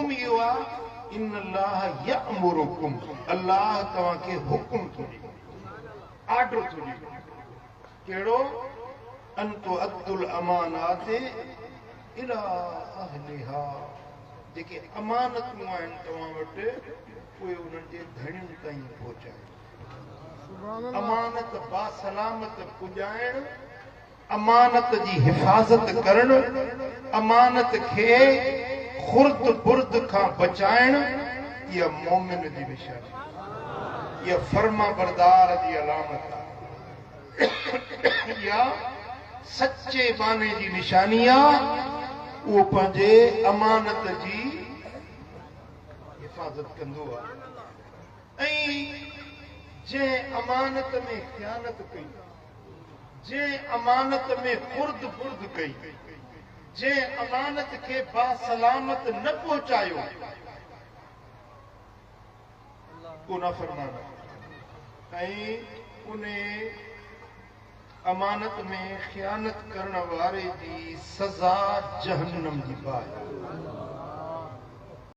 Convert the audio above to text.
حڪم اهو آهي، ان الله يامرڪم، الله توهان کي حڪم ٿو ڏئي، آرڊر ٿو ڏئي، ڪهڙو؟ ان تؤدوا الامانات الي اهلها، جيڪي امانتون آهن توهان وٽ اهي انهن جي ڌڻين تائين پهچايو. امانت باسلامت پڄائڻ، امانت جي حفاظت ڪرڻ، امانت کي خرد برد کان بچائڻ اها مومن جي نشاني آهي، اها فرمانبردار جي علامت آهي، اها سچي ٻانهي جي نشاني آهي، اهو پنهنجي امانت جي حفاظت ڪندو آهي ۽ جنهن امانت ۾ خيانت ڪئي. جنهن امانت ۾ خرد برد ڪئي، جنهن امانت کي باسلامت نه پهچايو، اهو نافرمان آهي ۽ انهي امانت ۾ خيانت ڪرڻ واري جي سزا جهنم جي باهه آهي.